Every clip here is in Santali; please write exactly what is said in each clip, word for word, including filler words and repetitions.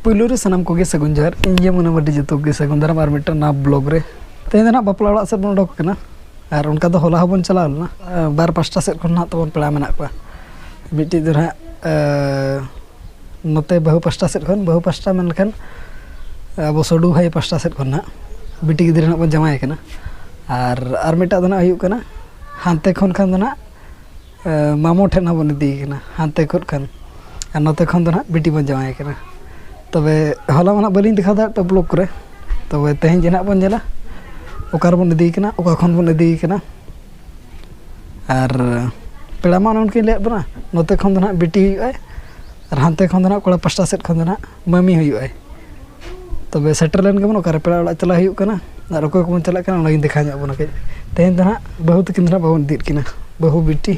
ᱯᱩᱭᱞᱩ ᱨᱮ ᱥᱟᱱᱟᱢ ᱠᱚᱜᱮ ᱥᱟᱹᱜᱩᱱ ᱡᱚᱦᱟᱨ᱾ ᱤᱧ ᱜᱮ ᱢᱚᱱᱮ ᱢᱟᱹᱰᱤ, ᱡᱚᱛᱚ ᱜᱮ ᱥᱟᱹᱜᱩᱱ ᱫᱟᱨᱟᱢ ᱟᱨ ᱢᱤᱫᱴᱟᱝ ᱱᱟᱣᱟ ᱵᱞᱚᱜ ᱨᱮ᱾ ᱛᱮᱦᱮᱧ ᱫᱚ ᱱᱟᱦᱟᱜ ᱵᱟᱯᱞᱟ ᱚᱲᱟᱜ ᱥᱮᱫ ᱵᱚᱱ ᱚᱰᱚᱠ ᱟᱠᱟᱱᱟ᱾ ᱟᱨ ᱚᱱᱠᱟ ᱫᱚ ᱦᱚᱞᱟ ᱦᱚᱸᱵᱚᱱ ᱪᱟᱞᱟᱣ ᱞᱮᱱᱟ᱾ ᱟᱨ ᱵᱟᱨ ᱯᱟᱥᱴᱟ ᱥᱮᱫ ᱠᱷᱚᱱ ᱱᱟᱦᱟᱜ ᱛᱟᱵᱚᱱ ᱯᱮᱲᱟ ᱢᱮᱱᱟᱜ ᱠᱚᱣᱟ᱾ ᱢᱤᱫᱴᱤᱡ ᱫᱚ ᱱᱟᱦᱟᱜ, ᱮ, ᱱᱚᱛᱮ ᱵᱟᱹᱦᱩ ᱯᱟᱥᱴᱟ ᱥᱮᱫ ᱠᱷᱚᱱ, ᱵᱟᱹᱦᱩ ᱯᱟᱥᱴᱟ ᱢᱮᱱ ᱞᱮᱠᱷᱟᱱ ᱟᱵᱚ ᱥᱚᱰᱩ ᱵᱷᱟᱭ ᱯᱟᱥᱴᱟ ᱥᱮᱫ ᱠᱷᱚᱱ ᱱᱟᱦᱟᱜ ᱵᱤᱴᱤ ᱜᱤᱫᱽᱨᱟᱹ ᱱᱟᱦᱟᱜ ᱵᱚᱱ ᱡᱟᱶᱟᱭ ᱠᱟᱱᱟ᱾ ᱟᱨ, ᱟᱨ ᱢᱤᱫᱴᱟᱜ ᱫᱚ ᱱᱟᱦᱟᱜ ᱦᱩᱭᱩᱜ ᱠᱟᱱᱟ ᱦᱟᱱᱛᱮ ᱠᱷᱚᱱ ᱠᱷᱟᱱ ᱫᱚ ᱱᱟᱦᱟᱜ ᱮ, ᱢᱟᱢᱚ ᱴᱷᱮᱱ ᱦᱚᱸ ᱵᱚᱱ ᱤᱫᱤᱭᱮ ᱠᱟᱱᱟ, ᱦᱟᱱᱛᱮ ᱠᱷᱚᱱ ᱠᱷᱟᱱ᱾ ᱟᱨ ᱱᱚᱛᱮ ᱠᱷᱚᱱ ᱫᱚ ᱱᱟᱦᱟᱜ ᱵᱤᱴᱤ ᱵᱚᱱ ᱡᱟᱶᱟᱭ ᱠᱟᱱᱟ᱾ ᱛᱚᱵᱮ ᱦᱚᱞᱟ ᱢᱟ ᱱᱟᱦᱟᱜ ᱵᱟᱹᱞᱤᱧ ᱫᱮᱠᱷᱟᱣ ᱫᱟᱲᱮᱭᱟᱜ ᱵᱞᱚᱜ ᱠᱚᱨᱮ᱾ ᱛᱚᱵᱮ ᱛᱮᱦᱮᱧ ᱡᱮ ᱱᱟᱦᱟᱜ ᱵᱚᱱ ᱧᱮᱞᱟ ᱚᱠᱟ ᱨᱮᱵᱚᱱ ᱤᱫᱤᱭᱮ ᱠᱟᱱᱟ, ᱚᱠᱟ ᱠᱷᱚᱱ ᱵᱚᱱ ᱤᱫᱤᱭᱮ ᱠᱟᱱᱟ᱾ ᱟᱨ ᱯᱮᱲᱟ ᱢᱟ ᱚᱱᱮ ᱚᱱᱠᱟᱧ ᱞᱟᱹᱭᱟᱫ ᱵᱚᱱᱟ, ᱱᱚᱛᱮ ᱠᱷᱚᱱ ᱫᱚ ᱱᱟᱦᱟᱜ ᱵᱤᱴᱤ ᱦᱩᱭᱩᱜᱼᱟᱭ ᱟᱨ ᱦᱟᱱᱛᱮ ᱠᱷᱚᱱ ᱫᱚ ᱱᱟᱦᱟᱜ ᱠᱚᱲᱟ ᱯᱟᱥᱴᱟ ᱥᱮᱫ ᱠᱷᱚᱱ ᱫᱚ ᱱᱟᱦᱟᱜ ᱢᱟᱹᱢᱤ ᱦᱩᱭᱩᱜᱼᱟᱭ᱾ ᱛᱚᱵᱮ ᱥᱮᱴᱮᱨ ᱞᱮᱱ ᱜᱮᱵᱚᱱ, ᱚᱠᱟᱨᱮ ᱯᱮᱲᱟ ᱚᱲᱟᱜ ᱪᱟᱞᱟᱜ ᱦᱩᱭᱩᱜ ᱠᱟᱱᱟ ᱟᱨ ᱚᱠᱚᱭ ᱠᱚᱵᱚᱱ ᱪᱟᱞᱟᱜ ᱠᱟᱱᱟ, ᱚᱱᱟᱜᱤᱧ ᱫᱮᱠᱷᱟᱣ ᱧᱚᱜ ᱟᱵᱚᱱᱟ ᱠᱟᱹᱡ᱾ ᱛᱮᱦᱮᱧ ᱫᱚ ᱱᱟᱦᱟᱜ ᱵᱟᱹᱦᱩ ᱛᱟᱹᱠᱤᱱ ᱫᱚ ᱱᱟᱦᱟᱜ ᱵᱟᱵᱚᱱ ᱤᱫᱤᱭᱮᱫ ᱠᱤᱱᱟ, ᱵᱟᱹᱦᱩ ᱵᱤᱴᱤ,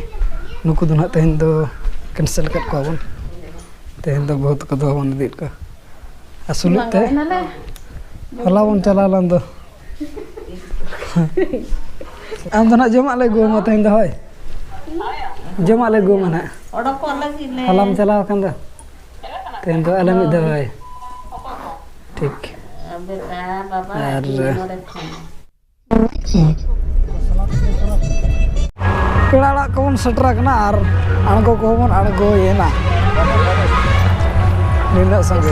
ᱱᱩᱠᱩ ᱫᱚ ᱱᱟᱦᱟᱜ ᱛᱮᱦᱮᱧ ᱫᱚ ᱠᱮᱱᱥᱮᱞ ᱟᱠᱟᱫ ᱠᱚᱣᱟ ᱵᱚᱱ᱾ ᱛᱮᱦᱮᱧ ᱫᱚ ᱵᱟᱹᱦᱩ ᱛᱟᱠᱚ ᱫᱚ ᱵᱟᱵᱚᱱ ᱤᱫᱤᱭᱮᱫ ᱠᱚᱣᱟ᱾ ᱟᱨ ᱥᱩᱞᱩᱡ ᱛᱮ ᱦᱚᱞᱟ ᱵᱚᱱ ᱪᱟᱞᱟᱣ ᱞᱮᱱ ᱫᱚ᱾ ᱟᱢ ᱫᱚ ᱱᱟᱦᱟᱜ ᱡᱚᱢᱟᱜ ᱞᱮ ᱟᱹᱜᱩ ᱟᱢᱟ ᱛᱮᱦᱮᱧ ᱫᱚ, ᱦᱳᱭ᱾ ᱡᱚᱢᱟᱜ ᱞᱮ ᱟᱹᱜᱩ ᱟᱢᱟ ᱱᱟᱦᱟᱜ᱾ ᱚᱰᱚᱠᱚᱜ ᱞᱟᱹᱜᱤᱫ ᱞᱮ᱾ ᱦᱚᱞᱟᱢ ᱪᱟᱞᱟᱣ ᱟᱠᱟᱱ ᱫᱚ᱾ ᱛᱮᱦᱮᱧ ᱫᱚ ᱟᱞᱮ ᱢᱤᱫ ᱫᱷᱟᱣ, ᱦᱳᱭ᱾ ᱴᱷᱤᱠ᱾ ᱵᱮᱴᱟ, ᱵᱟᱵᱟ, ᱟᱨ ᱤᱧ ᱱᱚᱰᱮ ᱠᱷᱚᱱ᱾ ᱯᱮᱲᱟ ᱚᱲᱟᱜ ᱠᱚᱵᱚᱱ ᱥᱮᱴᱮᱨ ᱟᱠᱟᱱᱟ ᱟᱨ ᱟᱬᱜᱚ ᱠᱚᱦᱚᱸ ᱵᱚᱱ ᱟᱬᱜᱚᱭᱮᱱᱟ᱾ ᱱᱤᱱᱟᱹᱜ ᱥᱟᱸᱜᱮ᱾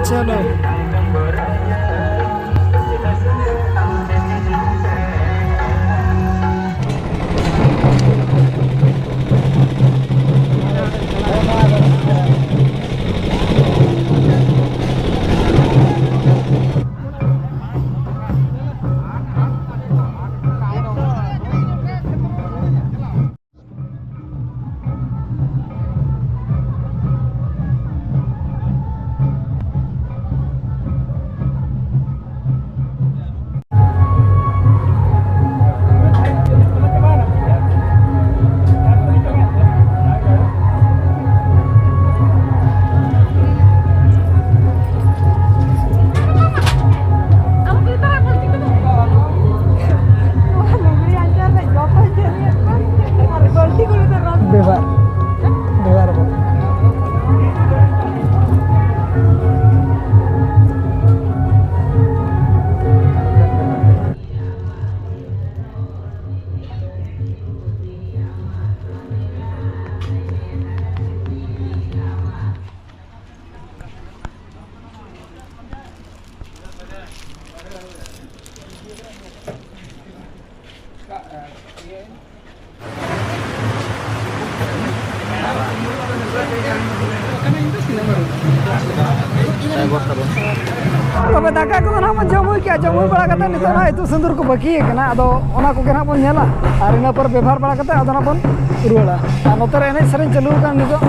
ᱪᱚᱞᱚ᱾ ᱛᱚᱵᱮ ᱫᱟᱠᱟ ᱠᱚᱫᱚ ᱱᱟᱦᱟᱜ ᱵᱚᱱ ᱡᱚᱢ ᱦᱩᱭ ᱠᱮᱜᱼᱟ᱾ ᱡᱚᱢ ᱦᱩᱭ ᱵᱟᱲᱟ ᱠᱟᱛᱮ ᱱᱤᱛᱚᱜ ᱱᱟᱦᱟᱜ ᱤᱛᱩᱫ ᱥᱤᱸᱫᱩᱨ ᱠᱚ ᱵᱟᱹᱠᱤ ᱟᱠᱟᱱᱟ᱾ ᱟᱫᱚ ᱚᱱᱟ ᱠᱚᱜᱮ ᱱᱟᱦᱟᱜ ᱵᱚᱱ ᱧᱮᱞᱟ᱾ ᱟᱨ ᱤᱱᱟᱹ ᱯᱚᱨ ᱵᱮᱵᱷᱟᱨ ᱵᱟᱲᱟ ᱠᱟᱛᱮ ᱟᱫᱚ ᱱᱟᱦᱟᱜ ᱵᱚᱱ ᱨᱩᱣᱟᱹᱲᱟ᱾ ᱟᱨ ᱱᱚᱛᱮ ᱨᱮ ᱮᱱᱮᱡ ᱥᱮᱨᱮᱧ ᱪᱟᱹᱞᱩ ᱟᱠᱟᱱ ᱱᱤᱛᱚᱜ᱾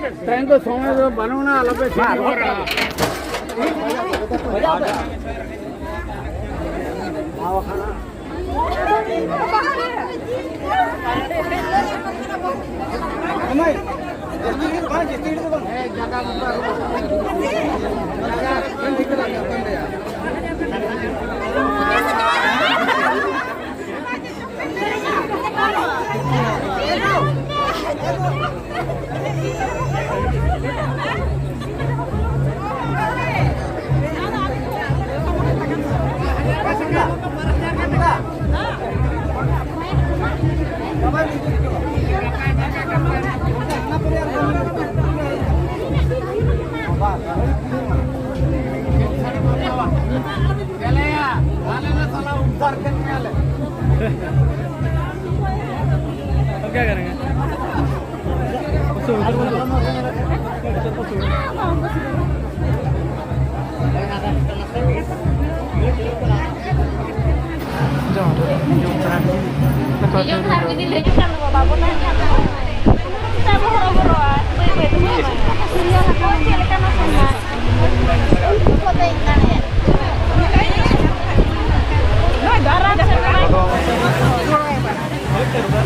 ᱛᱮᱦᱮᱧ ᱫᱚ ᱥᱚᱢᱚᱭ ᱫᱚ ᱵᱟᱹᱱᱩᱜᱼᱟ, ᱟᱞᱚᱯᱮ ᱥᱤᱵᱤᱞᱚᱜᱼᱟ᱾ अब क्या करेंगे?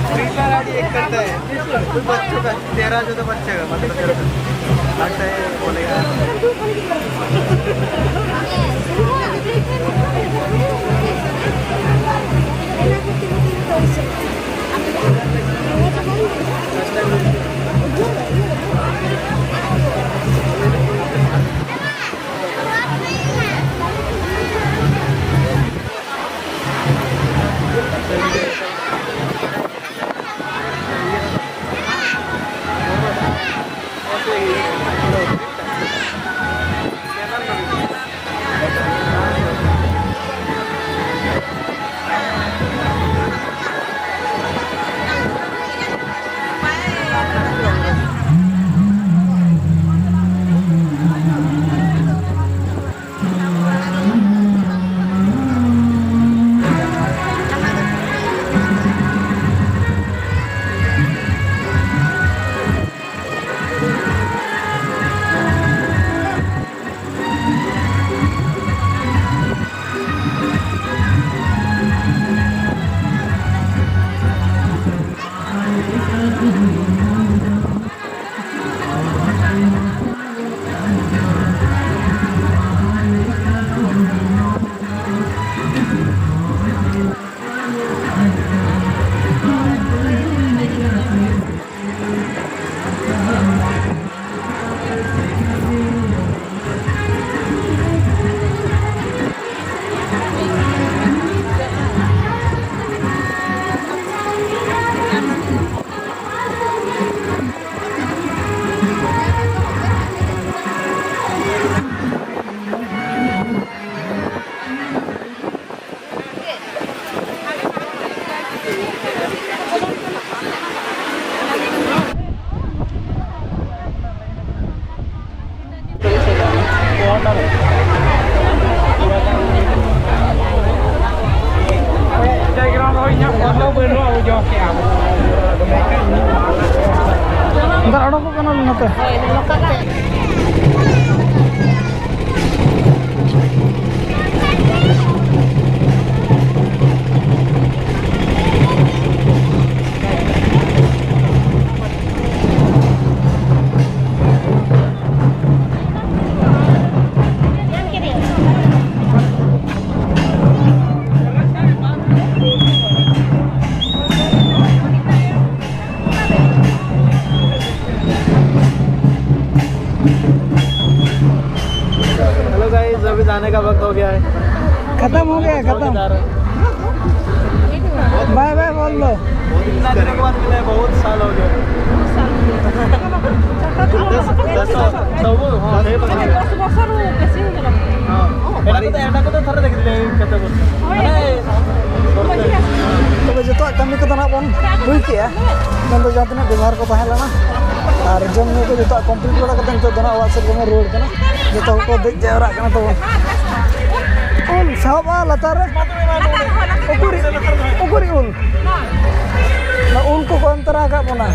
फ्री फायर आईडी एक करता है। बच्चों का, तेरह चौदह बच्चे का, मतलब, तेरह चौदह। लगता है बोलेगा। ᱫᱟᱜ ᱚᱰᱚᱠᱚᱜ ᱠᱟᱱᱟ ᱱᱚᱛᱮ᱾ हेलो गाइस, अभी जाने का वक्त हो गया है। खत्म हो गया, खत्म। बाय बाय बोल दो। इतना दिनों के बाद मिले हैं, बहुत साल हो गए। दस, दस साल। तो वो, हाँ, नहीं पता। हाँ। ᱮᱴᱟᱜ ᱠᱚᱫᱚ, ᱮᱴᱟᱜ ᱠᱚᱫᱚ ᱛᱷᱚᱨᱮ ᱫᱮᱠᱷ ᱫᱤᱞᱮ, ᱠᱟᱛᱮ ᱵᱚᱞ᱾ ᱛᱚᱵᱮ ᱡᱚᱛᱚᱣᱟᱜ ᱠᱟᱹᱢᱤ ᱠᱚᱫᱚ ᱱᱟᱜ ᱵᱚᱱ ᱦᱩᱭ ᱠᱮᱜᱼᱟ᱾ ᱢᱮᱱᱫᱚ ᱡᱟᱦᱟᱸ ᱛᱤᱱᱟᱹᱜ ᱵᱮᱵᱷᱟᱨ ᱠᱚ ᱛᱟᱦᱮᱸ ᱞᱮᱱᱟ ᱟᱨ ᱡᱚᱢ ᱧᱩ ᱠᱚ ᱡᱚᱛᱚᱣᱟᱜ ᱠᱚᱢᱯᱞᱤᱴ ᱵᱟᱲᱟ ᱠᱟᱛᱮ ᱱᱤᱛᱚᱜ ᱫᱚ ᱱᱟᱜ ᱚᱲᱟᱜ ᱥᱮᱫ ᱜᱮᱵᱚᱱ ᱨᱩᱣᱟᱹᱲ ᱠᱟᱱᱟ᱾ ᱡᱚᱛᱚ ᱦᱚᱲ ᱠᱚ ᱫᱮᱡ ᱡᱟᱣᱨᱟᱜ ᱠᱟᱱᱟ ᱛᱟᱵᱚᱱ᱾ ᱩᱞ ᱥᱟᱵᱟ ᱞᱟᱛᱟᱨ ᱨᱮ᱾ ᱩᱠᱩᱨᱤᱡ, ᱩᱠᱩᱨᱤᱡ ᱩᱞ? ᱚᱱᱟ ᱩᱞ ᱠᱚᱠᱚ ᱮᱢ ᱛᱚᱨᱟ ᱟᱠᱟᱫ ᱵᱚᱱᱟ᱾